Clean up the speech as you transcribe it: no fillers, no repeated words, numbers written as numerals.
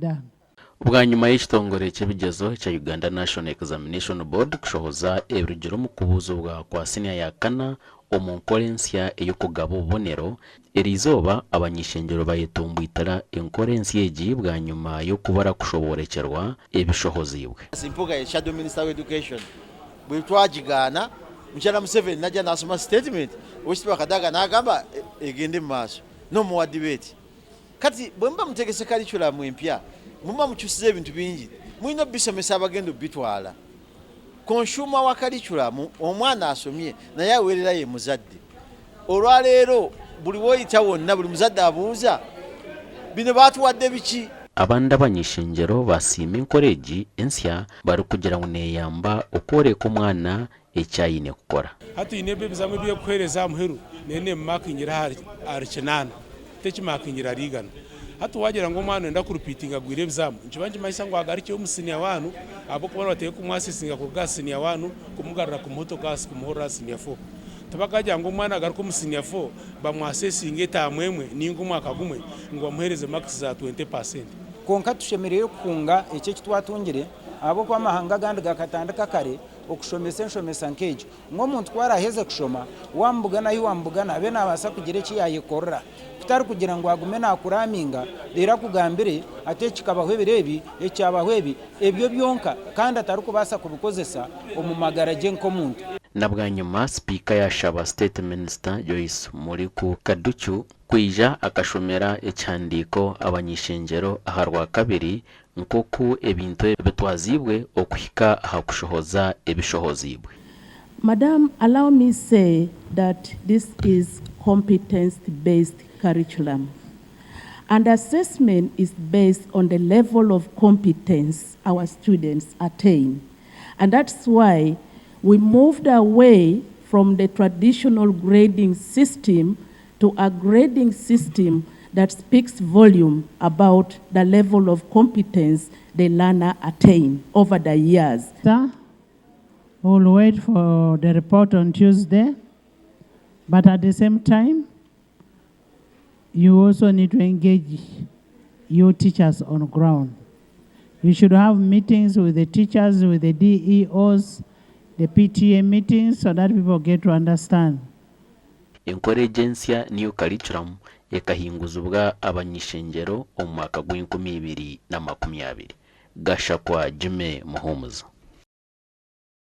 done. Bwanyima y'ekitongore ky'ebigyezo ekya Uganda National Examination Board kushohoza ebirugire omu kubuuzibwa kwa siniya ya kana omu nkora ensya ey'okugaba obubonero, eriizooba abany'ishengyero bayetomboitira enkora ensya egi bwanyima y'okubura kushoboorekyerwa ebishohoziibwe. Mpuuga ye shadow minister wa education bwetwagigaana mukyala Museveni najja nasoma statement owekitiibwa Kadaga nagamba egende mumaaso nomuwa debate. Kati bwe muba mutegese curriculum empya, muba mukyusiza ebintu bingi, mulina obisomesa abagenda obitwala. Consumer wa curriculum omwana asomye naye awerera ye muzadde. Olwaleero buli woyita wonna buli muzadde abuuza bino batuwadde biki? Abandi abany'ishengyero basiima enkora egi ensya barikugira ngu neyamba okworeka omwana eki aine kukora. Hati oine ebi ebizamu ebi erikuheereza aha muheru neyo nemumakingira ahari kinaana tekimakingira ahari igana. Hati waagira ngu omwana nooyenda kurupiitinga agwire ebizamu nikiba nikimanyisa ngu agarukyeyo omu siniya waanu ahabw'okuba nibateekwa kumwasesinga kuruga aha siniya waanu kumugarura kumuha kumuhurira aha siniya fo. Tibakagira ngu omwana agaruke omu siniya fo bamwasesinge etaamu emwe ninga omwaka gumwe ngu bamuheereze makisi za 20%. Kwonka tushemereire kuhunga eki eki twatungire ahabw'okuba amahanga agandi gakatandika kare okushomesa enshomesa nk'egyo ngu omuntu ku araaheze kushoma, waamubugana ahi waamubugana abe naabaasa kugira eki yaayekorera kutari kugira ngu agume naakuraaminga reero akugambire ati eki kikabaho ebiro ebi, eki kyabaho ebi, ebyo byonka kandi atarikubaasa kubikozesa omu magara gye nk'omuntu. Na bwanyima Sipiika yaashaba State Minister Joyce Moriku Kaducu kwija akashomera ekihandiiko abany'ishengyero aha Rwakabiri nk'oku ebintu bitwaziibwe okuhika aha kushohoza ebishohoziibwe. Madam, allow me say that this is competence-based curriculum and assessment is based on the level of competence our students attain. And that's why we moved away from the traditional grading system to a grading system that speaks volume about the level of competence the learner attain over the years. Sir, we'll wait for the report on Tuesday, but at the same time, you also need to engage your teachers on ground. You should have meetings with the teachers, with the DEOs, the PTA meetings, so that people get to understand. Enkora egi ensya New Curriculum ekahinguzibwa abany'ishengyero omu mwaka gw'enkumi ibiri na makumi abiri. Gashakwa Jimmy Muhumuza.